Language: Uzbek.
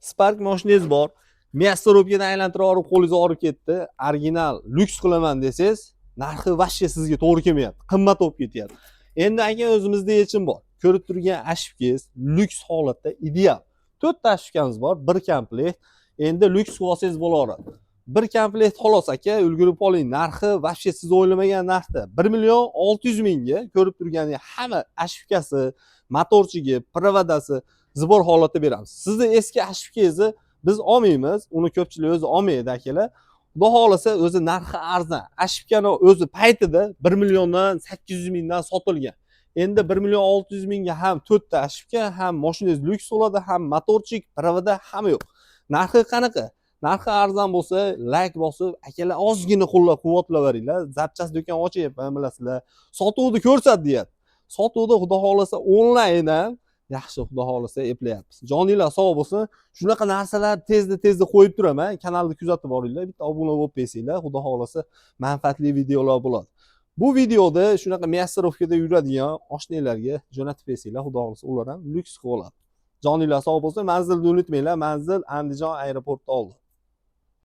Spark mashinangiz bor, мясорубка dan aylantirib olib, qo'lingiz og'rib ketdi, original lyuks qilaman desangiz, narxi вообще sizga to'g'ri kelmayapti, qimmat bo'lib ketyapti. Endi, aka, o'zimizda yechim bor. Ko'rib turgan обшивка ngiz lyuks holatda ideal. To'rtta обшивка miz bor, bir komplekt. Endi lyuks qilib olsangiz bo'laveradi. Bir komplekt xolos, aka, ulgurib qoling. Narxi вообще siz o'ylamagan narxda. 1 600 000 ga ko'rib turgan hamma обшивка si, моторчик i, провода si сбор holatda beramiz. Sizni eski обшивка ngizni biz olmaymiz, uni ko'pchilik o'zi olmaydi, akalar. Xudo xohlasa, o'zi narxi arzon. Обшивка ni o'zi paytida 1 800 000 dan sotilgan. Endi 1 600 000 ga ham to'rtta обшивка, ham mashinangiz lyuks bo'ladi, ham моторчик, провода, hamma yo'q. Narxi qanaqa? Narxi arzon bo'lsa, layk bosib, akalar, ozgina qo'llab quvvatlaveringlar. Запчасть do'kon ochyapman, bilasizlar. Sotuvni ko'rsat deyapti. Sotuvda, xudo xohlasa, onlayn ham yaxshi, xudo xohlasa, eplayapmiz. Joninglar sog' bo'lsin. Shunaqa narsalar tezda tezda qo'yib turaman. Kanalni kuzatib boringlar, bitta obuna bo'lib qo'ysanglar, xudo xohlasa, manfaatli videolar bo'ladi. Bu videoda shunaqa мясорубка da yuradigan oshnalarga jo'natib qo'ysanglar, xudo xohlasa, ular ham lyuks qilib oladi. Joninglar sog' bo'lsin. Manzilni unutmanglar. Manzil Andijon aeroporti oldi.